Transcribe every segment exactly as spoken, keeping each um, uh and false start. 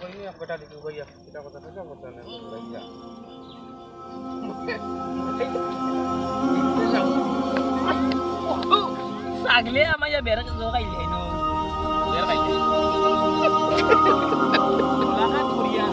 কইনি এক বেটা দেখি ভাইয়া, কিতা কথা, কিতা কথা না, ভাইয়া। ছাগলে আমায় বের জোগাইলে নো। বের খাইলে। লাগাত করিয়া।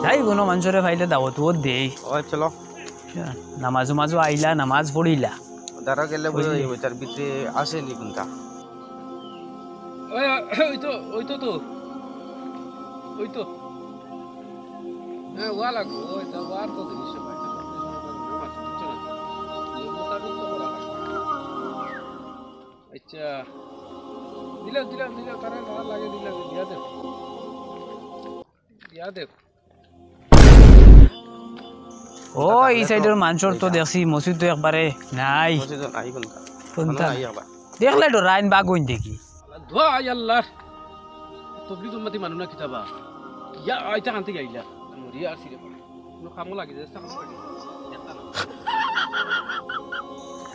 যাই, কোনো মানুষরে পাইলে দাওয়াত ও দেই। ওই চলো। নামাজ উমাজও আইলা, নামাজ পড়িলা। দাঁড়া গেলে বুঝা বুঝলি? যাইব, তার ভিতরে আসেনি কোনটা। ওই, ওই তো, ওই তো তো। ওই তো। হ্যাঁ, ওয়া লাগবো, ওই তো, ওয়ার তো জিনিস ভাই। বুঝছো না? এই মোতাবিক তো করা লাগবে। আচ্ছা। দিলাম, দিলাম, দিলাম, তারা না লাগে দিলাম, দিয়া দেব। দিয়া দেব। ও, এই সাইডের মানুষর তো দেখছি, মসজিদ তো একবারে নাই। মসজিদ নাই কোনটা? কোনটা? নাই আবার। দেখলে তো রাইন বাগ হইন দেখি। দোয়া আই আল্লাহর। তবলিগ উম্মতি মানু না কিতাবা। ইয়া, আইতা কান্তে গাইলা। মরিয়া আর সিরে। কোনো কামও লাগে, চেষ্টা করতে লাগে।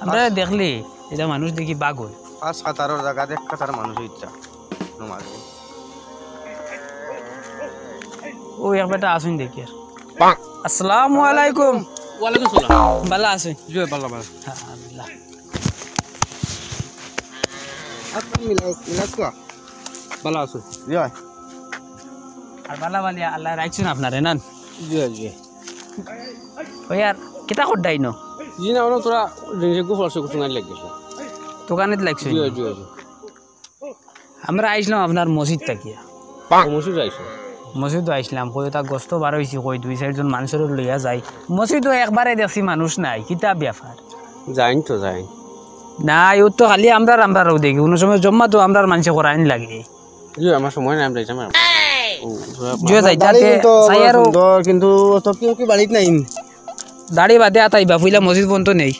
আমরা দেখলি, এটা মানুষ দেখি বাগ হয়। পাঁচ কাতারর জায়গা দেখ কাতার মানুষ ইচ্ছা। নমাজ। ও এক বেটা আসুন দেখি আর। আসসালামু আলাইকুম। ওয়ালাইকুম সালাম। ভালা আছইন? জি, ভালা, ভালা। হ্যাঁ, আল্লাহ। আপনার মিলাদ, মিলাদ কোয়া? ভালা আছো? জি ভাই। আর ভালা ভালিয়া আল্লাহ রাখছইন আপনারে, না? জি, জি। ওই আর কিতা করডাইন? জি না, ওরা তোরা জিনিস একটু ফলসে কুটুঙ্গানি লাগিয়েছে। দোকানে লাগছে? জি, জি, জি। আমরা আইছলাম আপনার মসজিদ থাকিয়া। ও, মসজিদ আইছো? মসজিদও আইছলাম, কই ওটা গোস্ত বার হইছি, কই দুই চাইরজন মানুষরে লইয়া যাই। মসজিদও একবারে দেখছি মানুষ নাই, কিতা ব্যাপার? যাইন তো যাইন। না, ও তো খালি আমরার, আমরারও দেখি, কোনো সময় জম্মা তো আমরার মানষে করাইন লাগে। জি, আমার সময় নাই, আমি যাইতাম আর। ও, জি, যাই, দাড়ি যাতে কিন্তু চাই বড় আরো। সুন্দর, কিন্তু তো কেউ কি বাড়িত নাই? দাড়ি বাদে আতাইবা, ফুইলা মসজিদ পর্যন্ত নেই।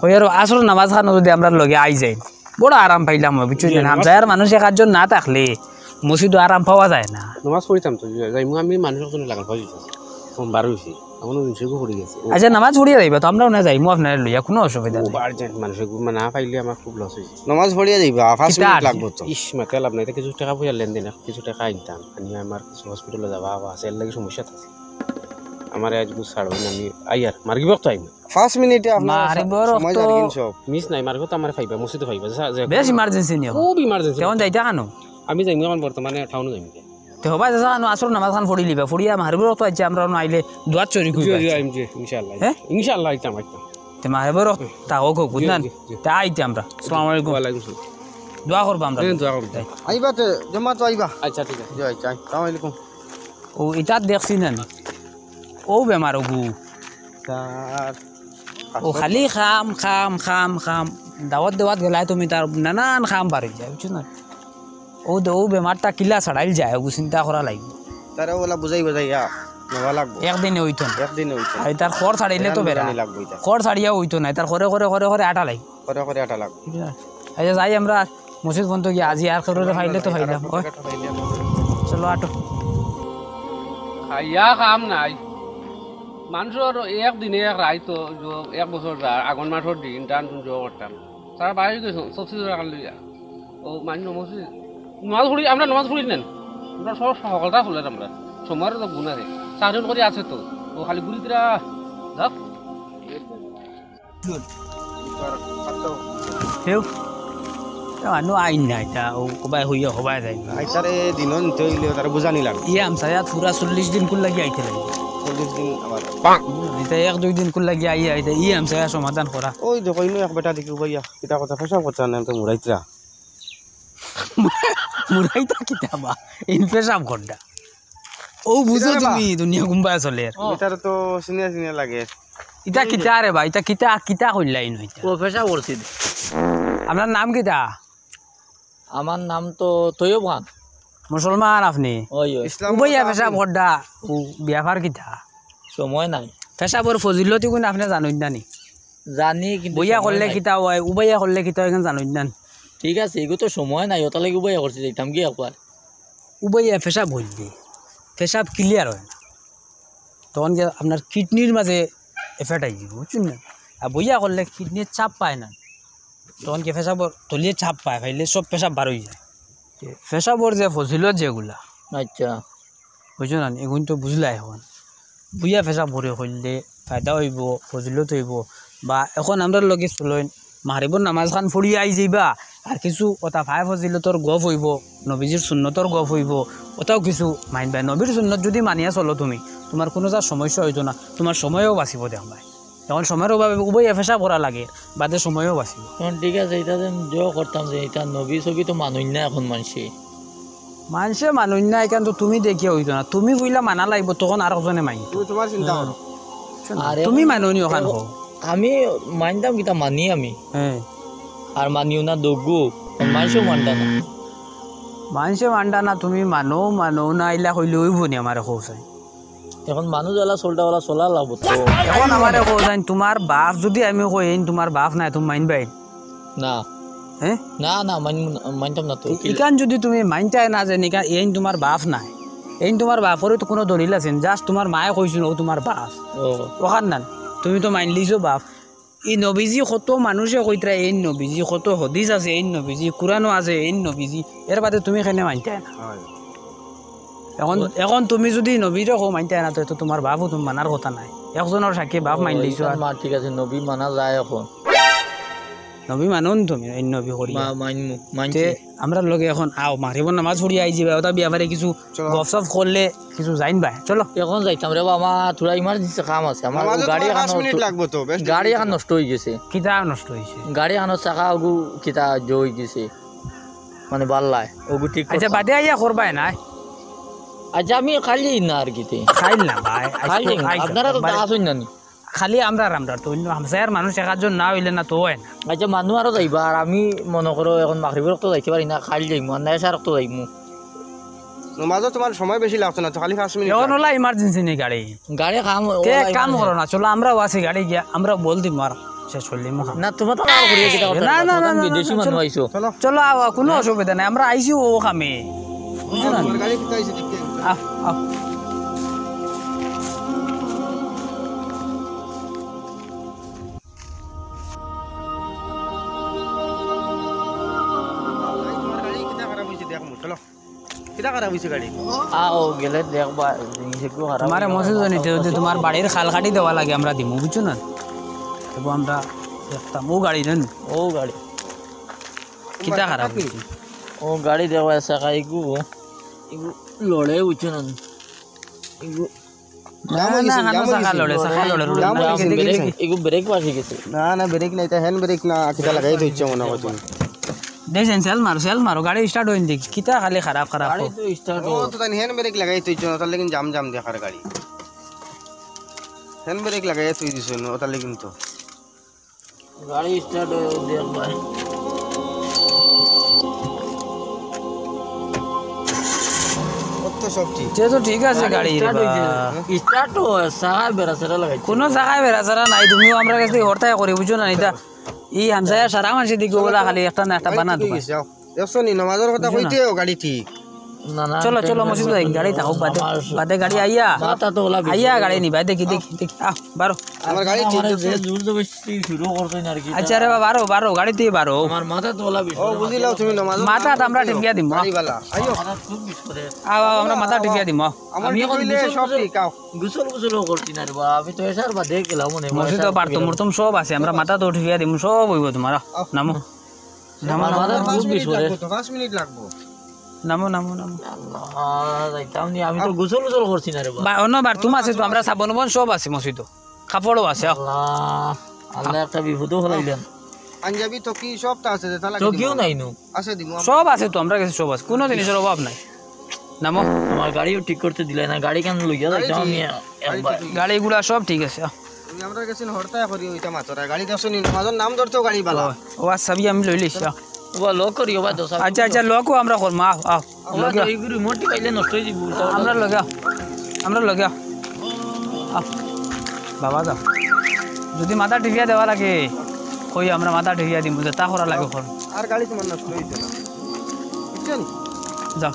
ওই আর আসর নামাজ খানো যদি আমরার লগে আই যায়, বড় আরাম পাইলাম, বুঝছো নি? জি, নামাজ হামসায়ার মানুষ এক আধজন না থাকলে মসজিদও আরাম পাওয়া যায় না। নামাজ পড়িতাম তো, জি, যাইমু আমি মানুষ একজন লাগাল পাওয়া যেত। সোমবার হইছে, এখনো দিন শুরু করে গেছে। ও। আচ্ছা, নামাজ পড়িয়া যাইবা তো, আমরাও না যাইমু আপনারে লইয়া, কোনো অসুবিধা ও, নাই। Urgent মানুষ না পাইলে আমার খুব loss হইছে। নামাজ পড়িয়া যাইবা, পাঁচ কিতা মিনিট আর লাগবো তো। ইস, মাতে লাভ নাই, তো কিছু টাকা পয়সা লেনদেন, কিছু টাকা আনতাম, আনিয়া আমার কিছু hospital-ও যাওয়া আওয়া আছে, এর লাগি সমস্যা আছে। আমার আজ বুঝ ছাড়ো না, আমি আইয়ার, মাগরিবর অক্ত আইমু। পাঁচ মিনিটে আপনার মাগরিবর সময় অক্ত যার কিন্তু সব। Miss নাই, মাগরিবর অক্ত আমার পাইবা, মসজিদে পাইবা, যা, যা, বেশ emergency নিয়ম। খুব emergency। এখন যাইতা কেন? আমি যাইমু এখন বর্তমানে টাউনে যাইমু। তে হবা যা, আনো আসর নামাজ খান পড়ি লিবা, পড়িয়া মাগরিবর অক্ত আইছে, আমরা অনো আইলে দোয়াত শরিক জি, হইবা। জি, আইম, জি, ইনশাআল্লাহ। হ্যাঁ? ইনশাআল্লাহ, আইতাম, আইতাম। তে মাগরিবর অক্ত থাকো, জি, বুঝলেন? জি, জি। তে আইতে আমরা। আসসালামু আলাইকুম। ওয়ালাইকুম আসসালাম। দোয়া করবা আমরা। হ্যাঁ, দোয়া করবা। আইবা তে, জমা তো আইবা। আচ্ছা, ঠিক আছে। জি, আচ্ছা, আসসালামু আলাইকুম। ও, ইটা দেখছি না নি? ও বেমার ওগু। স্যার, ও খালি খাম, খাম, খাম, খাম। দাওয়াত দেওয়াত গেলায় তুমি তার নানান খাম বাড়ি যায়, বুঝছো না? ও দে, ও বেমারটা কিলা ছাড়াইল যায়, ওগু চিন্তা করা লাগবো। তারে ওলা বুঝাই বুঝাইয়া নেওয়া লাগবো। একদিনে হইতো না। একদিনে হইতো না। আর তার খড় ছাড়াইলে তো এরান বেড়া। বুঝানি লাগবো এটা। খড় ছাড়িয়া হইতো না, তার খরে খরে খরে খরে আটা লাগবো। খরে খরে আটা লাগবো। ঠিক আছে? আচ্ছা, যাই আমরা। মসজিদ বন্ধ গিয়া আজি আর কেউরে পাইলে তো পাইলাম। ওই, চলো আটো। খাইয়া কাম নাই। মানুষর এক দিনে এক রাইত, এক বছর যা, আগন মাসর দিন, টান টুন জো করতাম। তারা বাইরে গেছো, সব কিছু রাখার লইয়া। ও, মানুষ মসজিদ, নমাজ পড়ি, আমরা নমাজ পড়ি নেন। আমরা সব সকালটা খুলে আমরা। সময়ের তো গুণ আছে। চাকরি করি আছে তো। ও খালি ঘুরি ফিরা, যাক। কেউ? তা মানু আইন না, এটা ও কবাই হইয়া হবাই যায় না। আইতারে দিন নিতে হইলে তারা বুঝানি লাগে। ইয়ে, আমসায়া পুরা চল্লিশ দিন কুল লাগি আইতে লাগে। চল্লিশ দিন আবার। এটা এক দুই দিন কুল লাগি আইয়া আইতে, ইয়ে, আমসায়া সমাধান করা। ওই দেখো, ইনো এক বেটা দেখি, ভাইয়া, কিতা কথা, পেশাব করতে না, আমি তো মুরাইতরা। মুরাইতা কিতা বা? ইন পেশাব করডা। ও বুঝো কিতা রে বা? তুমি, দুনিয়া কুম্বায় চলের। ও। ইতারে তো চিনিয়া চিনিয়া লাগে। ইতা কিতা রে বা? ইতা কিতা, কিতা কইলা ইনো ইতা? ও পেশাব করছি। আপনার নাম কিতা? আমার নাম তো তৈয়ব খান। মুসলমান আপনি? ওই, ওই। ইসলাম উবাইয়া ধর্ম পেশাব আপনি? করডা, ও ব্যাপার কিতা? সময় নাই। পেশাবর ফজিলত ইগুন আপনি জানইন না নি? জানি, কিন্তু বইয়া সময় করলে নাই। কিতা হয়, উবাইয়া করলে কিতা হয়, ইখান জানইন না নি? ঠিক আছে, এগু তো সময় নাই, ওটার লাগি উবাইয়া করছি, যাইতাম কি একবার। উবাইয়া পেশাব অইলে পেশাব ক্লিয়ার অয় না, তখন গিয়া আপনার কিডনির মাঝে এফেক্ট আই যাইবো, বুঝছইন না? আর বইয়া করলে কিডনির চাপ পায় না, তখন কি পেশাবর তলিয়ে চাপ পায়, পাইলে সব পেশাব বার অই যায়। তে পেশাবর যে ফজিলত যেগুলা, আচ্ছা। বুঝছো না? এগুন তো বুঝলা এখন। বইয়া পেশাব করে করলে ফায়দা অইবো, ফজিলত অইবো। বা এখন আমরার লগে চলইন, মাগরিবর নামাজ খান পড়িয়া আই যাইবা, আর কিছু কথা পায় ফজিলতর গফ অইবো, নবীজির সুন্নতর গফ অইবো, ওটাও কিছু মাইনবায়। নবীর সুন্নত যদি মানিয়া চলো তুমি, তুমার কুনুতা সমস্যা অইতো না, তুমার সময়ও বাঁচিবো দেখবায়। এখন সময়র অভাবে উবাইয়া পেশাব করা লাগে, বাদে সময়ও বাঁচিবো। এখন ঠিক আছে, ইটা যে জো করতাম যে ইটা নবী ছবি তো মানইন না এখন মানষে। মানষে মানইন না, ইখান তো তুমি দেখিয়া অইতো না। তুমি কইলা মানা লাগবো, তখন আরকজনে মানতো। তুমি তুমার চিন্তা করো। শোনো, আর তুমি এখন মানো নি অখান কও। আমি মানতাম কিতা মানি আমি। হ্যাঁ। আর মানিও না দগু, মানষেও মানতা না। মানষে মানতা না, তুমি মানো, মানো না, ইলা কইলে অইবো নি আমারে কও চাই। এখন মানুষ জ্বালা চলটা ওলা চলা লাগবো তো। এখন আমারে কও চাই, তুমার বাপ যদি আমি কই, এইন তুমার বাপ নায়, তুমি মানবায়? না। হ্যাঁ? না, না, মানমু না, মানতাম না তো। ই-, ইখান যদি তুমি মানতায় না যে নিকা, এইন তুমার বাপ নায়, এইন তুমার বাপরও তো কুনু দলিল আছে না, just তুমার মায়ে কইছইন, ও তুমার বাপ। ও। অখান না, তুমি তো মানলিছো বাপ। ই নবীজি কত মানষে কইতরা, এইন নবীজি, কত হাদিস আছে, এইন নবীজি, কুরআনও আছে, এইন নবীজি, এর বাদে তুমি কেনে মানতায় না? হয়। এখন, ও- এখন তুমি যদি নবীরে কও মানতায় না, তো, তো তুমার বাপও তুমি মানার কথা নায়। একজনর সাক্ষী বাপ ও, মানলিছো ইখান আর। মা, ঠিক আছে, নবী মানা যায় এখন। নবী মানো নি তুমি, এই নবী করিয়া। মা-, মানমু, মানছি। তে আমরার লগে এখন আও, মাগরিবর নামাজ পড়িয়া আই যাইবায়, ওটা ব্যাপারে কিছু চলো। গফসফ করলে কিছু জানবায়। চলো। এখন যাইতাম রে বাবা, থুড়া emergency কাম আছে। আমার নামাজে গাড়ি তোমার পাঁচ এখানো মিনিট তো, লাগবো তো, বেশ গাড়ি দেরি এখান করো। নষ্ট অই গেছে। কিতা নষ্ট অইছে? গাড়ি এখানো চাকা ওগু কিতা জো অই গেছে। মানে বাল্লায়, ওগু ঠিক আচ্ছা, করতাম। বাদে আইয়া করবায় না? আচ্ছা, আমি খালি না আর কিতে। খাইল না ভাই, আজকে খালি না। আইজ আপনারা তো বাদে আছইন না নি? খালি আমরা আর আমরা তো, অন্য হামসায়ার মানুষ এক আধজন না অইলে না তো অয় না। আচ্ছা, মানু আরো যাইবা, আর আমি মনো করো এখন মাগরিবর অক্ত যাইতে পারি না, খাইল যাইমু, আর না এশার অক্ত যাইমু। নমাজও তোমার সময় বেশি লাগতো না তো, খালি পাঁচ মিনিট এখন লাগতো। ওলা emergency নি গাড়ি। গাড়ি কাম, তে ওলা এক কাম emergency। করো না, চলো আমরাও আছি গাড়ি গিয়া, আমরা বল দিমু আর শেষ করি দিমু কাম। না, তোমার তো আর করিয়া কিতা করতে না, পারবা, না, না, তোমার না, বিদেশি না, মানুষ চলো। আইছো। চলো। চলো, আও, আও, কুনু অসুবিধা নাই, আমরা আইছি ও কামে। বুঝছো না? আমার গাড়ি কোথায় আছে দেখতে। আও, আও। তোমার গাড়ি কিতা খারাপ অইছে দেখমু, চলো। কিতা খারাপ অইছে গাড়ি? আও, গেলে দেখবা, জিনিস একটু খারাপ তোমারে অইছে। মসজিদো নিতে যদি তোমার বাড়ির খাল কাটি দেওয়া লাগে, আমরা দিমু, বুঝছো না? তবু আমরা দেখতাম, ও গাড়ি দেন। ও গাড়ি। কিতা খারাপ অইছে? ও গাড়ি দেখবা, চাকা ইগু, ইগু লড়ে, বুঝছো না? ইগু না, না, না, চাকা লড়ে, চাকা লড়ে, রুড়ে জাম না, অইছে, দেখি, ব্রেক, দেখি। ইগু ব্রেক ফাঁসি গেছে। না, না, ব্রেক নাই, ইটা হ্যান্ড ব্রেক না, কিতা লাগাই থইছে মনে হয় তুমি। দেখছেন, সেল মারো, সেল মারো, গাড়ি স্টার্ট অইন দেখি, কিতা খালি খারাপ, খারাপ গাড়ি অয়। তো স্টার্ট ও, অয়। তো তাই হ্যান্ড ব্রেক লাগাই থইছে, তার লাগি জাম জাম দেখার গাড়ি। হ্যান্ড ব্রেক লাগাই থই দিছে, ও তার লাগি কিন্তু। গাড়ি স্টার্ট অয়, দেখ ভাই। ও তো সব ঠিক। তে তো ঠিক আছে, গাড়ি গাড়ি রে স্টার্ট অইছে। বা। স্টার্ট অয়, চাকায় বেড়া ছেড়া লাগাইছে। কুনু চাকায় বেড়া ছেড়া নাই, তুমিও আমরার গেছ থাকি হরতায় করি, বুঝছো না, ইটা। ই হামসায়া সারা মানষে দেখি ওলা খালি একটা না একটা বানা দোকান। দেখছো নি, নমাজর কথা বুঝছো না? কইতেও গাড়ি ঠিক। না, না, চলো, আমি চলো, মসজিদ যাই, গাড়ি থাকো, বাদে, আমার বাদে গাড়ি আইয়া, মাথা তো ওলা আইয়া গাড়ি নিবা, দেখি, দেখি, দেখি, আহ, বারো। আমার গাড়ি ঠিক আছে। জোর জবরদস্তি শুরু করছেন আর কি। আচ্ছা রে বাবা, বারো, বারো, গাড়ি থাকি বারো। আমার মাথা তো ওলা বিষয়। ও, বুঝিলাও তুমি নমাজ মাথা তো আমরা টিপিয়া দিমু। গাড়িওয়ালা, আইও। আমার খুব বিষ করে। আও, আও, আমরা মাথা টিপিয়া দিমু, আও। আমার আমি ঠিক এখন হইলে গোসল সব গোসল ঠিক, আও। গোসল গোসলও করছি না রে বাবা, আমি তো এশার বাদে গেলাম মনে হয়, মসজিদো এশার বারো বাদে তো গেলাম। মুরতুম সব আছে, আমরা মাথা তো টিপিয়া দিমু, সব অইবো তোমার, আও, আও। নামো। নামো, নামো, আমার নামো। পাঁচ মিনিট লাগবো তো, পাঁচ মিনিট লাগবো। নামো, নামো, নামো। আল্লাহ, যাইতাম নি, আমি তো গোসল গোসল করছি না রে বাবা। বা-, অন্য বারো তুমি আছে তো, আমরা সাবন বন সব আছে মসজিদো। কাপড়ও আছে, আও। আল্লাহ, আল্লাহ একটা বিপদও ফেলাইলেন। পাঞ্জাবি তো কি সব তো আছে, যেটা লাগে তো কেউ দিমু। নাই নু? আছে দিমু। সব আছে তো, আমরার গেছে সব আছে, কুনু জিনিসর অভাব নাই। নামো। আমার গাড়িও ঠিক করতে দিলে না, গাড়ি কেন লইয়া গাড়ি যাইতাম আমি ঠিক। একবার? গাড়ি ঠিক। গাড়ি গুড়া সব ঠিক আছে, আও। তুমি আমরার গেছে হরতায় করি ওইটা মাতরা। গাড়ি দেখছো নি? নমাজর নাম ধরতেও গাড়ি বালা। ও, ও আচ্ছা, আমি লই লইছি, আও। ওবা লক করি, ওবা দোষ। আচ্ছা, আচ্ছা, লকও আমরা করমু, আও, আও। ওবা লগে তো আও। এই গুরু মোটি পাইলে নষ্ট অই যাইবো। আমরা লগে আও। আমরা লগে আও। আও। বাবা যাও। যদি মাথা টিপিয়া দেওয়া লাগে, কই আমরা মাথা টিপিয়া দিমু, যেটা করা লাগে কর। আর গাড়ি তোমার নষ্ট অইতো না। বুঝছো নি? যাও।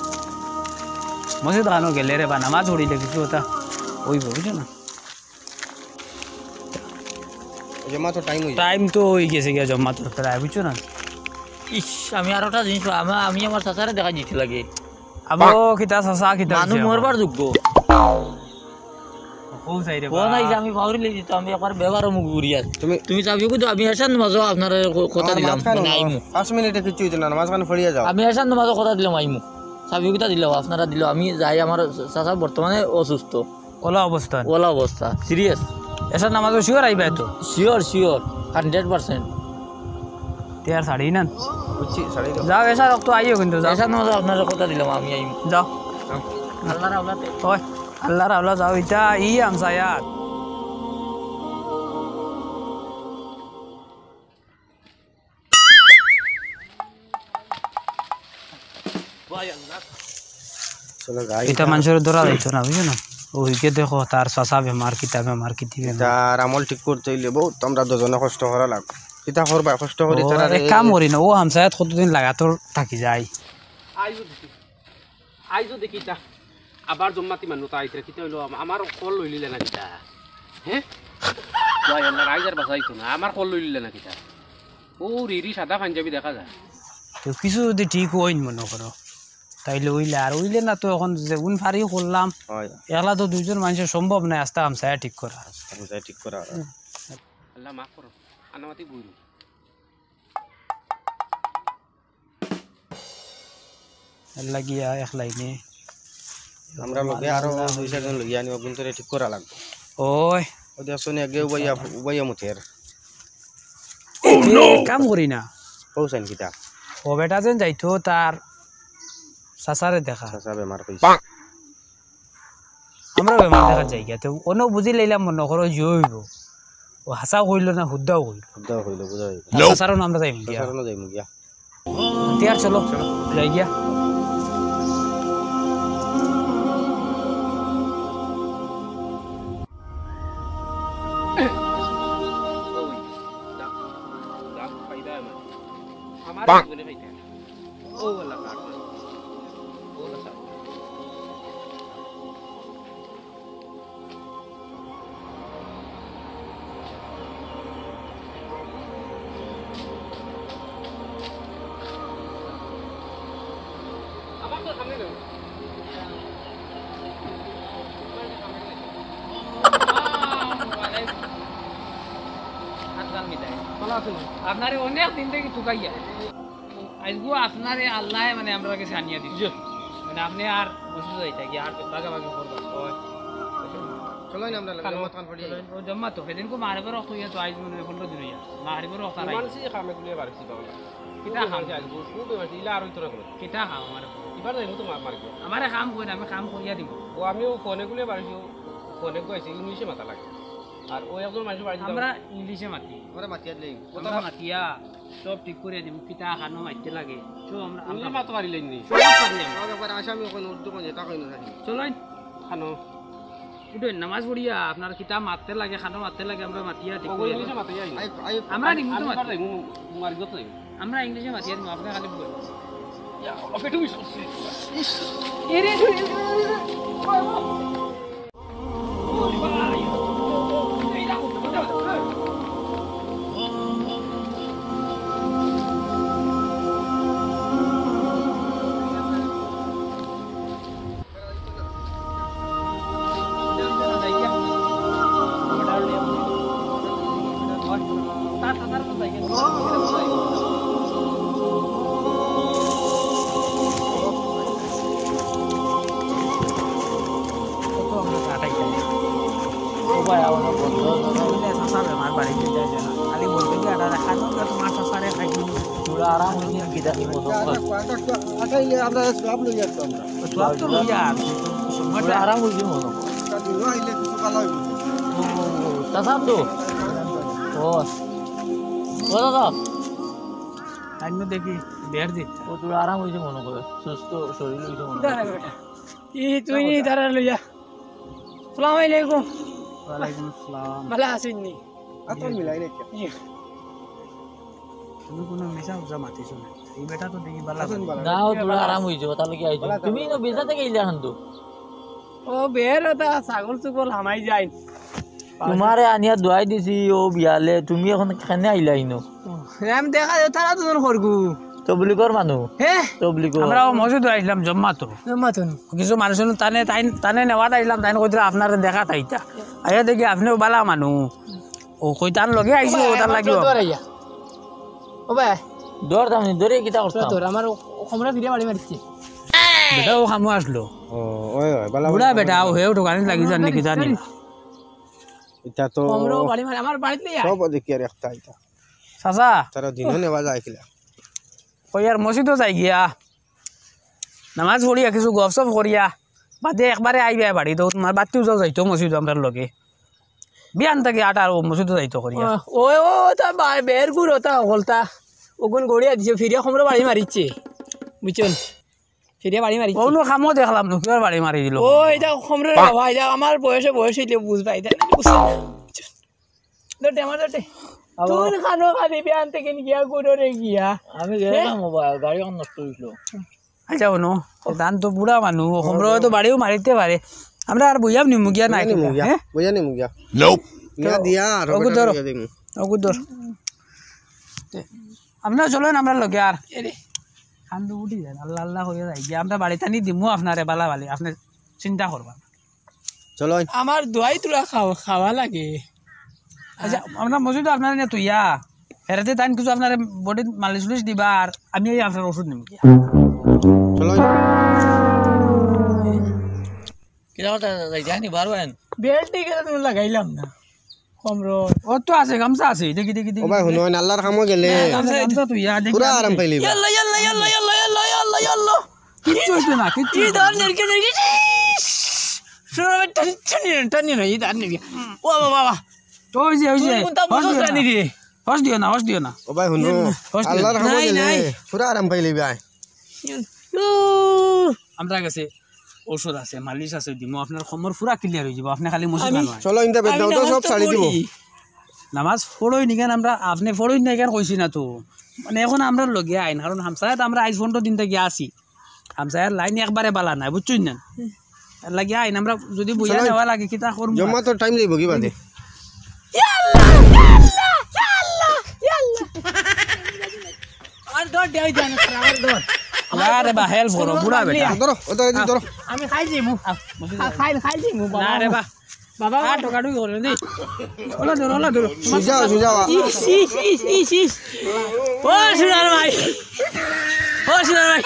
মসজিদ খানো গেলে রে বা নামাজ পড়িলে কিছু কথা অইবো, বুঝছো না? জমাতর টাইম অই যায়। টাইম তো অই গেছে গিয়া জমাতর প্রায়, বুঝছো না? ইস, আমি আরোটা জিনিস, আমা-, আমি আমার চাচারে দেখাই দিতে লাগে। আবো, কিতা চাচা, কিতা মানু অইছে মরবার আবার? যোগ্য। কও চাই রে ও বা। নাই যে আমি পাউরি লেই দিতাম, আমি একবার বেবারও মুখ ঘুরিয়ার। তুমি তুমি চাবি কিন্তু আমি এশার নামাজও আপনারে ক-, কথা আমার দিলাম, মাঝখানে মানে আইমু। পাঁচ মিনিটে কিচ্ছু অইতো না, মাঝখানে ফড়িয়া যাও। আমি এশার নামাজও কথা দিলাম, আইমু। চাবি কিতা দিলাম, আপনারা দিলাম, আমি যাই, আমার চাচা বর্তমানে অসুস্থ। ওলা অবস্থা। ওলা অবস্থা, সিরিয়াস। এশার নামাজও শিওর আইবা তো? Sure, sure, hundred percent. তে আর ছাড়ি না। বুঝছি, ছাড়ি দাও। যাও, এশার অক্ত আইও কিন্তু, যাও। এশার নামাজও আপনারে কথা দিলাম, আমি আইমু। যাও। আল্লাহর আওলাতে। ওই, আল্লাহর আওলা যাও, ইতা ই আমসায়াত। চলো যাই। ইতা মানষরে ধরা যাইতো না, বুঝছো না? অউ ইগে দেখো, তার চাচা বেমার, কিতা বেমার, কিতি বেমার। তার আমল ঠিক করতে অইলে বউত আমরা দুইজনে কষ্ট করা লাগবো। কিতা করবা, কষ্ট করি ও, তারা এক কাম করি না, অউ হামসায়াত কতদিন লাগাতর থাকি যায়। আইজও দেখি, আইজও দেখি ইতা আবার জম্মাতি মানু তা আইতরা, কিতা অইলো? আম-, আমার কল লইলিলে না কিতা? হে? ওয়াই আল্লাহ, আইজ আর বাঁচাইতো না, আমার কল লইলিলে না কিতা? ও রিরি সাদা পাঞ্জাবি দেখা যায়। তো কিছু যদি ঠিক অইন মনো করো, তাইলে অইলে, আর অইলে না তো অখন যেগুন পারি করলাম। হয়। একলা তো দুইজন মানষর সম্ভব নায় আস্তা হামসায়া ঠিক করা। হামসায়া ঠিক করা। হুম। আল্লাহ মাফ করো, আনামাতি বইরু। এর লাগিয়া এক লাইনে। আমরা লগে আরো দুই চাইরজন লইয়া আনিবা, অগুন্তরে ঠিক করা লাগবো। ওই। ও দেখছো নি, আগে উবাইয়া, উবাইয়া মুতের। Oh, no! এক কাম করি না। কও চাইন কিতা? ও বেটা যেন যাইতো তার চাচারে দেখা। চাচা বেমার কইছে। আমরা বেমার দেখা যাই গিয়া। তে অনো বুঝি লইলাম মনো করো যে অইবো। ও হাছা কইলো না, হুদ্দাও কইলো। হুদ্দাও কইলো, বুঝা অইবো। তার চাচারও আমরা যাইমু গিয়া। চাচারও যাইমু গিয়া। তে আর চলো, যাই গিয়া। আপনারে অনেক দিন থাকি তুকাইয়া। আইজগু আপনারে আল্লায় মানে আমরার গেছে আনিয়া দিছে। জি। মানে আপনে আর বসে যাইতা কি, আর বাগাবাগি করবা। চলো না আমরা খানো, জমাত খান পড়ি। চলো, ও জমাত তো, সেদিনকু মাগরিবর অক্ত অইয়া তো আইজ মানে পনরো দিন অইয়া। মাগরিবর অক্ত আর আইজ। মানছি কামে গুলিয়ে বাড়ছি বাবা। কিতা কাম? মানছি আইজ, খুব মানছি, ইলা আর অইতো না কোনো। কিতা কাম আমার? এবার যাইমু তো মার, মার গিয়া। আমারে কাম কই না, আমি কাম করিয়া দিমু। ও আমিও ফোনে গুলিয়ে বাড়ছি, ফোনে কইছি, ইংলিশে মাতা লাগে। আর ওই একজন মানুষ বাড়ি আমরা ইংলিশে মাতি। আমরা মাতিয়া দিলে কথা আমরা বা- মাতিয়া সব ঠিক করিয়া দিমু। কিতা খানো মাততে লাগে, সব আমরা, আমরা ইংলিশ মাততে পারিলেন নি? সব পারি আমরা। আগে একবার আসামি ওখানে উর্দু কোন যেটা কইন না। চলেন। খানো। উঠেন, নামাজ পড়িয়া আপনার কিতা মাততে লাগে, খানো মাততে লাগে, আমরা মাতিয়া ঠিক ওগো করিয়া ইংলিশে দিমু। মাতে যাই না। আই, আই, আমরা আমি, নিমু তো আমি মাতি। পারলাই, মু-, মার গত নাই। আমরা ইংলিশে মাতিয়া দিমু, আপনি খালি বলেন। ইয়া, ওকে, তুমি সত্যি। এরে, এরে, এরে, এরে, এরে। খালি বলতে কি, এটা দেখানো যে তোমার চাচারে খাইনি। তোরা আরাম হইনি, কি জানি মতো। আচ্ছা, আচ্ছা, আচ্ছা, আচ্ছা, এই যে আমরা সব লই যাচ্ছি আমরা। সব তো লই আর। তোরা আরাম হইনি মনো। তা দিন আইলে কিছু ভালো হইব। ও, চাচা তো? ও। ও দাদা। তাই না দেখি, বের দিক। ও, তোরা আরাম হইছে মনো করে। সুস্থ শরীর হইছে মনো করে। ই, তুই নি তারা লইয়া। সালাম আলাইকুম। ওয়ালাইকুম আসসালাম। ভালা আছইন নি? আতর মিলাই নাকি? জি। তুমি কোনো মিছা উজা মাতিছো না। এই বেটা তো দেখি বালা। না, ও তোরা আরাম অইছে, কথা লাগি আইছো। তুমি তো বেজা থাকি আইলা কিন্তু। ও বের ওটা ছাগল চুগল হামাই যায়। তুমারে আনিয়া দুয়াই দিছি ও বিয়ালে, তুমি অখন কেনে আইলা ইনো? ও, আমি দেখা যায় তারা দুজন করগু। তবলিগর মানু? হে? তবলিগর। আমরা ও মসজিদো আইছলাম জম্মাতো। জম্মাতো নি? কিছু মানুষ অইলো তানে, তাইন, তানে নেওয়াত আইছলাম, তাইন কইতরা আপনারে দেখাত আইতা। আইয়া দেখি আপনেও বালা মানু। ও কই তান লগে আইছি, ও তার লাগিও। দৌড় আইয়া। ও ভাই। দৌড় দামনি, দৌড়ে কিতা করতাম? দৌড়, আমার ও, ও কমরা ফিরে বাড়ি মারিছে। বেটা ও খামো আসলো। ও, ওই, ওই, বালা বুড়া বালা বেটা, বালা। ও হেও ঠকানি লাগি যান নাকি জানি। এটা তো কমরা বাড়ি মারি, আমার বাড়িত লইয়া। সব দেখি আর একটা এটা। চাচা। তারা দিনও নেওয়া যায় কিলা? কই আর মসজিদো যাই গিয়া। নামাজ পড়িয়া কিছু গফসফ করিয়া। বাদে একবারে আইবা বাড়ি, তো তুমার বাতিও যাও যাইতো মসজিদো আমরার লগে। বিয়ান থাকি আটার ও মসজিদো যাইতো করিয়া। ও, ও, ও, তা বা-, বের গুড় ওটা হকলতা। ওগুন গড়িয়া দিছে, ফিরিয়া কমরা বাড়ি মারিছে। বুঝছইন? ফিরিয়া বাড়ি মারিছে। কোনো কামও দেখলাম না, কিবার বাড়ি মারি দিল? ও, এটা কমরে বাবা, এটা আমার বয়সে, বয়সে এটা বুঝবা, এটা বুঝবা। দৌড়ে, আমার দৌড়ে। আবার তুই খানো খালি বিয়ান থাকি গিয়া, গুড়রে গিয়া। আমি গেলাম হে? ও বা, গাড়ি অখন নষ্ট অইছিল। আচ্ছা, হুনো, ধান তো বুড়া মানু, ও কমরে হয়তো বাড়িও মারিতে পারে। আমরা আর বইয়াম নিমু গিয়া নাই বইয়া নিমু কিতা, গিয়া, হে? বইয়া নিমু গিয়া। Nope। মিয়া দিয়া আর ওগু ধরো। ওগু ধর। আপনারা চলেন আমরার লগে আর। এরে। খান্দু উঠি যান, আল্লাহ আল্লাহ কইয়া যাই গিয়া। আমরা বাড়িত আনি দিমু আপনারে বালা বালি, আপনে চিন্তা করবা না। চলো। আমার দুয়াই তোরা খাও-, খাওয়া লাগে। আচ্ছা, আমরা মসজিদো আপনারে নিয়া তুইয়া, এরাতে তাইন কিছু আপনারে বডিত মালিশ উলিশ দিবা, আর আমি এই আপনার ওষুধ নিমু গিয়া। চলো। কিতা কথা যাই জানি বারো আইন। বেল্ট ঠিক আছে, তুমি লাগাইলাম না। কমরো। ও তো আছে, গামছা আছে, দেখি, দেখি, দেখি। ও ভাই, হুনো, আল্লাহর কামো গেলে না, গামছা, গামছা তুইয়া, দেখি, পুরা আমি আরাম দেখি। পাইলি বা। ইয়াল্লা, ইয়াল্লা, ইয়াল্লা। কিচ্ছু হইতো না, কিচ্ছু এই হইতো না। ধান নেরকে, নেরকে, ইস! শোনো, টানি, টানি, টানি না, এই ধান নেরকে। ও বাবা, বাবা। ওই যে, ওই যে, তুমি কোনটা হস বুঝোস দিও না। জানি রে? হস দিও না, হস দিও না। ও ভাই, হুনো, হস দিও না। আল্লাহর কামো নাই, গেলে নাই। পুরা আরাম পাইলি ভাই। ইউ। আমরার গেছে ঔষধ আছে, মালিশ আছে, দিমু, আপনার কমর পুরা clear অই যাইবো, আপনে খালি মসজিদ আমি, না নয়। চলো, ইনতা বেদ আমি দাও তো, নামাজ সব তো ছাড়ি দিবো। পড়ি। নামাজ পড়ইন নি কেন আমরা, আপনে পড়ইন না কেন কইছি না তো। মানে, অখন আমরার লগে আইন, কারণ হামসায়াত আমরা আইজ পনরো দিন থাকি আছি। হামসায়ার লাইন একবারে বালা নায়, বুঝছইন না? এর লাগি আইন, আমরা যদি বইয়া চলো। নেওয়া লাগে, কিতা করমু? জমাত time যাইবো কি বাদে? ইয়াল্লা, ইয়াল্লা, ইয়াল্লা, ইয়াল্লা। আমার দর দেওয়াই জানো, আমার দর। আরে বা, help করো, বুড়া বেটা। ধরো, ও ধরো, ধরো। আমি খাই যাইমু। আ, খাই, খাই যাইমু, বাবা। না রে বা। বাবা, আ, টোকাটুকি করো দি। ওলা ধরো, ওলা ধরো। সুজা, সুজা। ইস, ইস, ইস, ইস, ইস। ও সুনার ভাই। ও সুনার ভাই।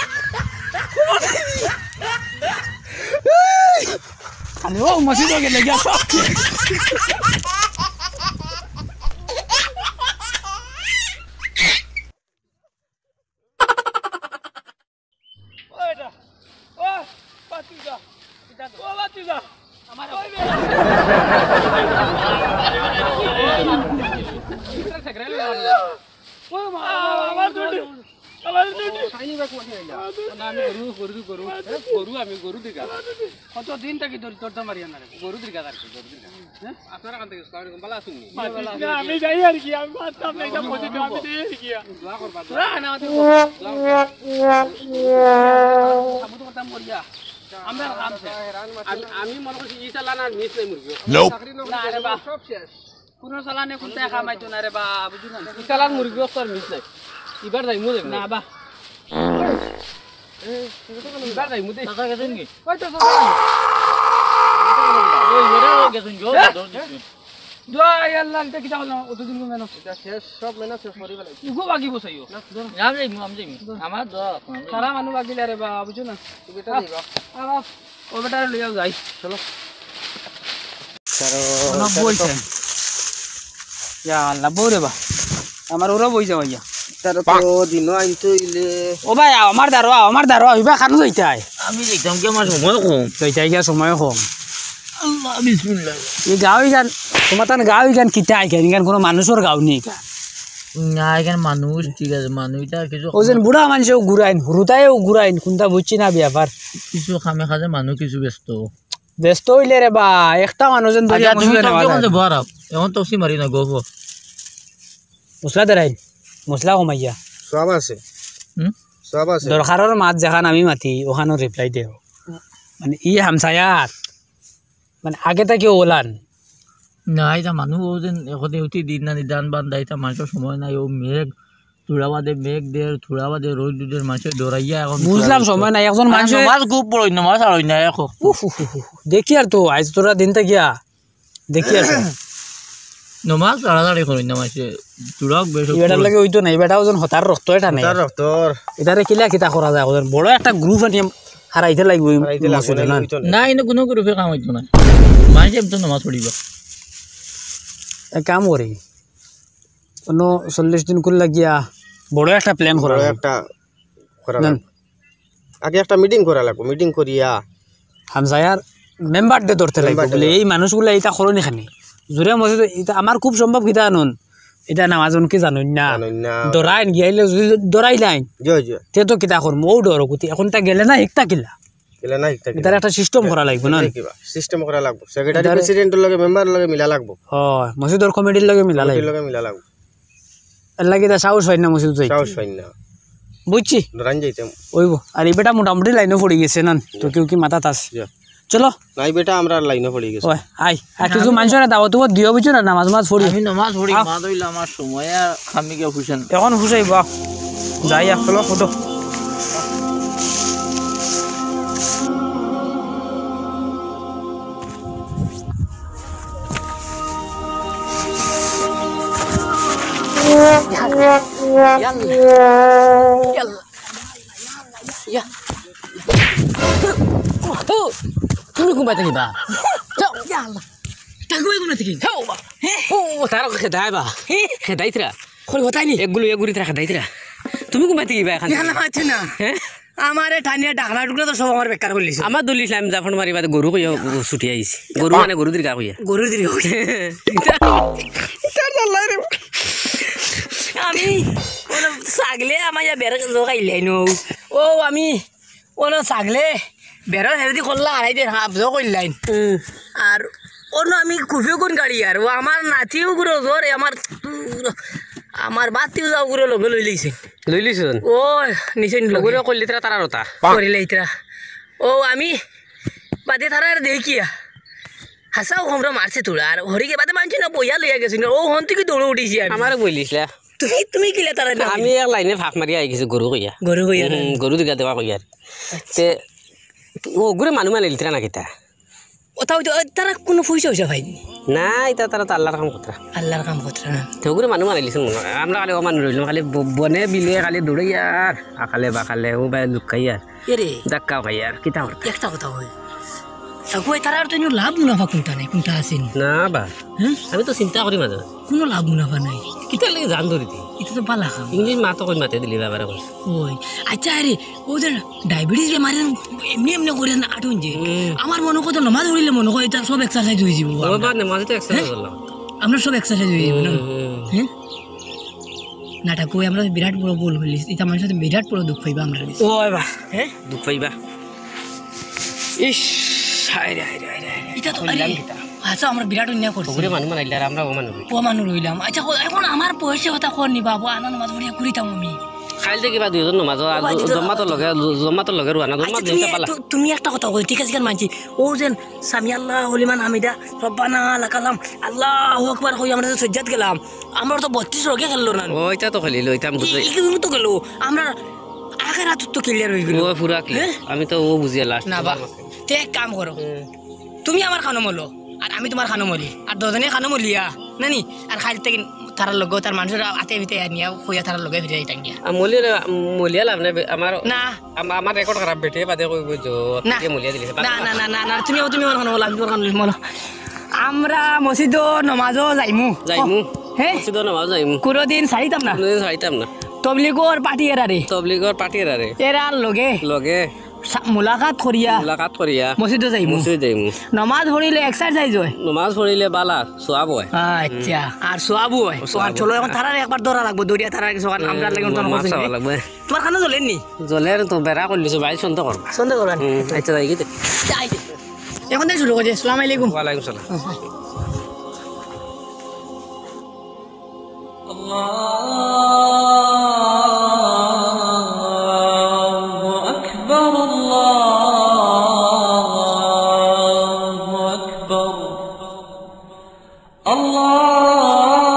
আরে ও মসজিদ গেলে গিয়া সব। ও এটা, ও, বাতিজা। ও, বাতিজা। আমার ওই বে। ও মা, আমার দুটি, আমার দুটি। খাইনি বা কোথায় গেল? না, আমি গরু, গরু, গরু, গরু, আমি গরু দিঘা। কত দিন থাকি ধরি তোর তো মারিয়া না রে। গরু দিঘা আর কি, গরু দিঘা। হ্যাঁ? আপনারা কান থাকি আসসালামু আলাইকুম, ভালা আছইন নি? মাতিস না, আমি যাই আর কি, আমি মারতাম না, এটা মসজিদ, আমি যাই আর কি। দোয়া করবা, দোয়া। না, না, দোয়া করবা। সাবুত করতাম করিয়া। আমরা কাম শেষ। আমি, আমি মনে করছি ই চালান আর মিস নাই মুরগি। না রে বা। সব শেষ। কোনো চালানে কোনটায় কামাইতো না রে বা, বুঝলি না? ই চালান মুরগি তো আর মিস নাই। এবার যাইমু, যাইমু। না বা। এবার যাইমু দে। চাচা গেছইন নি? ওই তো চাচা। ওই, ওরা গেছইন, জোর, এ? জোর দিছইন। দোয়া, ইয়া আল্লাহ, এটা কিতা করলাম? অতদিন গো মেহনত। এটা শেষ, সব মেহনত শেষ করি ফেলাইছি। ইগো বাকি বসাইও। না, ধরো। আমি যাইমু, আমি যাইমু। ধরো। আমার দোয়া, আমি যাইমু। সারা মানুষ বাকি রে বা, বুঝছো না? তুমি বেটা আহ, যাইবা। আহ, ও বেটারে লইয়াও যাই। চলো। তারও, অনো তারও তো বইছে। ইয়া আল্লাহ, বউ রে বা। আমার ওরা বই যাওয়া ইয়া। তারও তো দিনও আনতে অইলে। ও ভাই, আও, আমার দারো, আও, আমার দারো, আও, ইবা খানো যাইতায়। আমি যাইতাম কি, আমার সময় কম। যাইতায় গিয়া সময় কম। আল্লাহ, বিসমিল্লাহ। এই গাঁও ইখান, তোমার তান গাঁও ইখান কিতা ইখান, ইখান কোনো মানুষর গাঁও নি ইখান। না, ইখান মানুষ, ঠিক আছে, মানুষ ইটা কিছু ও যেন বুড়া মানুষেও ঘুরাইন, হুরুতায়ও ঘুরাইন, কোনটা বুঝছি না ব্যাপার। কিছু কামে কাজে মানুষ কিছু ব্যস্ত। ব্যস্ত অইলে রে বা, একটা মানুষ যেন ধরিয়া আচ্ছা, তুমি মসজিদে নেওয়া যায়। বহারাও। এখন তো মারি না, গো, গো। মশলা দেরাইন, মশলা কমাইয়া। সব আছে। হুম? সওয়াব আছে। দরকারর মাত যেখান আমি মাতি, ওখানও reply দেও। মানে, ই হামসায়াত, মানে, আগে থাকি ওলান। না, ইতা মানুষ ও যেন এখন উঠি দিন না, নিদান বান্ধা, ইতা মানুষর সময় নাই, ও মেঘ, থুড়া বাদে মেঘ দের, থুড়া বাদে রোদ দের, মানুষে ডরাইয়া এখন বুঝলাম, সময় নাই, একজন আর মানুষে নমাজ খুব পড়ই, নমাজ আর অই না এখন। উফ, উফ, উফ, উফ। দেখি আর তো, আইজ তোরা দিন থাকিয়া দেখি আর তো। নমাজ তাড়াতাড়ি করই না, মানুষে চূড়াও বেশ ই বেটার লাগে অইতো না, ই বেটা ওজন হতার রক্ত এটা নাই। তার রক্তর। এটারে কিলা কিতা করা যায়, ওজন বড় একটা group আনিয়া হারাইতে লাগবো এই হারাইতে লাগবো, মসজিদে, না না? অইতো না। না, এনে কোনো group-এ কাম অইতো না। মানুষে এমতো নমাজ পড়িবা। এক কাম করি, অনো চল্লিশ দিন কুল লাগিয়া বড় একটা plan করা বড় লাগবো। একটা করা না। লাগবো। আগে একটা meeting করা লাগবো, meeting করিয়া হামসায়ার মেম্বার দে ধরতে লাগবো, মেম্বার দে বলে, ধর। এই মানুষগুলা ইতা করইন কেনে? জুরে মসজিদ ইতা আমার খুব সম্ভব কিতা আনন, ইতা নামাজ অনকে জানইন না। জানইন না। ডরাইন গিয়াইলে যদি ডরাইলাইন, জি, জি। তে তো কিতা করমু, ও ডর কুতি। এখন তা গেলে না, একটা কিলা। গেলে না, একটা কিলা। ইতার একটা system করা লাগবো না? কিবা system করা লাগবো। Secretary, ইতারে president-র লগে, মেম্বারর লগে মিলা লাগবো। হয়, মসজিদর কমিটির লগে মিলা কমিটির লাগবো। লগে মিলা লাগবো। এর লাগি তা সাহস পাইন না মসজিদ যাইতে। সাহস পাইন না। বুঝছি? ডরাইন যাইতাম। অইবো। আর ই বেটা মোটামুটি লাইনো পড়ি গেছে না? তো জি। কেউ কি মাথাত আছে? জি। চলো। নাই বেটা, আমরা লাইনো পড়ি গেছি। ওই, আই, আর কিছু মানুষরে দাওয়াত উবাত দিও, বুঝছো না? নামাজ মাজ পড়ি। আমি নামাজ পড়ি, আও। মা দইলা আমার সময় আর আমি গিয়া হুসেন। এখন হুসাইবা। যাই, চলো, উঠো। ইয়াল্লা। ইয়াল্লা। ইয়া। ও, তুমি কোনবায় থাকি বা? যাও। ইয়া আল্লাহ। টাকু ভাই কোন থাকি? যাও বা। হে? ও, তারা খেদাই বা। হে? খেদাইতরা। কই হতাই নি? এগুলো এগুলি তারা খেদাইতরা। তুমি কোনবায় থাকি বা এখান ইয়া থেকে? আল্লাহ, মারছি না। হে? আমারে টানিয়া ডাকনা টুকরা তো সব আমার বেকার করলিছে। আমার দলিল ইসলাম জাফর মারি বাদে গরু কইয়া ছুটি আইছি। গরু মানে গরু দীর্ঘা কইয়া। গরু দীর্ঘা কইয়া। ইতার আল্লাহ রে। আমি ওরা ছাগলে আমার ইয়া বেড়া জোগাইলাই নো। ও আমি ওনো ছাগলে বেড়ার হেরেদি করলা হারাই দের হাফ জো করলাইন। হুম। আর ওনো আমি কুফিও কোন গাড়ি আর ও আমার নাতিও গুলো জোরে আমার, আমার বাতিও যাও গুলো লগে লইলিছে। লইলিছন? ও নিচে লগে। ওগুলো করলি তারা তারা রতা। করিলে ইতরা। ও আমি বাদে তারা আর দেখিয়া। হাসাও আমরা মারছে তোরা আর হরিকে বাদে মানছি না বইয়া লইয়া গেছি না। ও হন থেকে দৌড়ে উঠিছি আমি। আমারে বলিস না। তুমি, তুমি কিলা তারা না আমি এক লাইনে ফাঁক মারি আই গেছি গরু কইয়া। গরু কইয়া না? হুম, গরু দিঘা দেওয়া কইয়া। আচ্ছা। তে, ও গুরে মানু মানে লিতরা না কিতা? ওটা ওই তো, ওই তারা কোনো পয়সা পয়সা পাইনি। না, এটা তারা তো আল্লাহর কাম করতরা। আল্লাহর কাম করতরা না। তে ও গুরে মানু মানে লিছন মনে হয়। আমরা খালি ও মানু রইলাম, খালি ব-, বনে বিলে খালি দৌড়াই আর আকালে বাকালে ও ভাই লুকাই আর এরে। ধাক্কা খাই আর কিতা করতা? একটা কথা কই। তাকু ভাই, তারা আর তো ইনো লাভ মুনাফা কোনটা নাই, কোনটা আছে নি? না বা। হ্যাঁ? আমি তো চিন্তা করি মাঝে মাঝে। কোনো লাভ মুনাফা নাই। কিতা লাগে জান ধরি দি? এটা তো বালা কাম। ইংলিশ মাতো কই মাতে দিলি বাবার এখন। ওই, আচ্ছা, আরে, ও যে ডায়াবেটিস বেমারে এমনি এমনি করে না আটুন যে। হুম। আমার মনে কত নমাজ পড়িলে মনে হয় এটা সব এক্সারসাইজ হয়ে যাবো। ও আমরা। বা নমাজে তো এক্সারসাইজ হ্যাঁ? করলাম। আমরা সব এক্সারসাইজ হয়ে যাবো না? হুম, হুম। হ্যাঁ? নাটক কই আমরা বিরাট বড় ভুল করলি, এটা মানুষের সাথে বিরাট বড় দুঃখ পাইবা আমরা। ও বাবা, হ্যাঁ? দুঃখ পাইবা। ইস, হায় রে, হায় রে, হায় রে, হায় রে। এটা তো, আরে, কইলাম কিতা? আচ্ছা, আমরা বিরাট অন্যায় করছি। ওগুরে মানু বানাইলে আর আমরা ও মানু রই। ও মানু রইলাম। আচ্ছা, কো-, এখন আমার বয়সে কথা কর নি বাবু, আনা নামাজ পড়িয়া ঘুরিতাম আমি। খাইল থেকে বা দুইজন নামাজ, আর ও ভাই, দুইজন জম্মাতর নামাজ। লগে, জম্মাতর লগে রুয়ানা, আচ্ছা, জম্মাত তুমি, দুইটা পালা। তু-, তুমি একটা কথা কই, ঠিক আছে, কেন মানছি? ও যেন সামি আল্লাহ, হলিমান হামিদা, রব্বানা লাকাল হামদ, আল্লাহু আকবার কই আমরা যে সজ্জাত গেলাম, আমরা তো বত্রিশ রোগে খেললো না। ওইটা তো খেলিল, ওইটা আমি বুঝি। ই-, ই-, ই তো গেল, আমরা আগের হাত তো ক্লিয়ার হয়ে গেল। ও পুরা ক্লিয়ার। হ্যাঁ? আমি তো ও বুঝিয়া লাস্ট। না বা, তে এক কাম করো। হুম। তুমি আমার খানো মলো, আর আমি তোমার খানো মলি, আর দুজনে খানো মলিয়া, না নি? আর খাইল থেকে তারার লগে, তার মানুষের আতে বিতে নিয়া কইয়া তারার লগে ফিরে যাইতাম গিয়া। আ, মলিয়া, মলিয়া লাভ নাই, বে-, আমার, না। আম-, আমার রেকর্ড খারাপ বেটে, বাদে কইব যে, না। কে মলিয়া দিলে, না, না, না, না, না, তুমি, তুমি আমার খানো মলো, আমি তোমার খানো মলো। আমরা মসজিদো নমাজো যাইমু। যাইমু। হ্যাঁ? মসজিদো নমাজো যাইমু। কোনোদিন ছাড়িতাম না। কোনোদিন ছাড়িতাম না। তবলিগর পার্টি এরারে। তবলিগর পার্টি এরারে। এরার লগে। লগে। সা-, মুলাকাত করিয়া। মুলাকাত করিয়া। মসজিদো যাইমু। মসজিদো যাইমু। নমাজ পড়িলে এক্সারসাইজ হয়। নমাজ পড়িলে বালা, সওয়াব হয়। আচ্ছা, আর সওয়াব হয়। সওয়াব আর চলো, হয়। এখন তারারে একবার ধরা লাগবো, ধরিয়া তারার কিছু খান, আমরা লাগে হুম, মাছ খাওয়া লাগবে। তোমার খানো জ্বলের নি? জ্বলের তো বেড়া করলিছো, ভাই সন্দেহ করবা। সন্দেহ করবা নি? হুম, আচ্ছা, যাই গিতে। যাই। এখন থেকে শুরু করি। আসসালামু আলাইকুম। ওয়ালাইকুম সালাম। আচ্ছা। الله.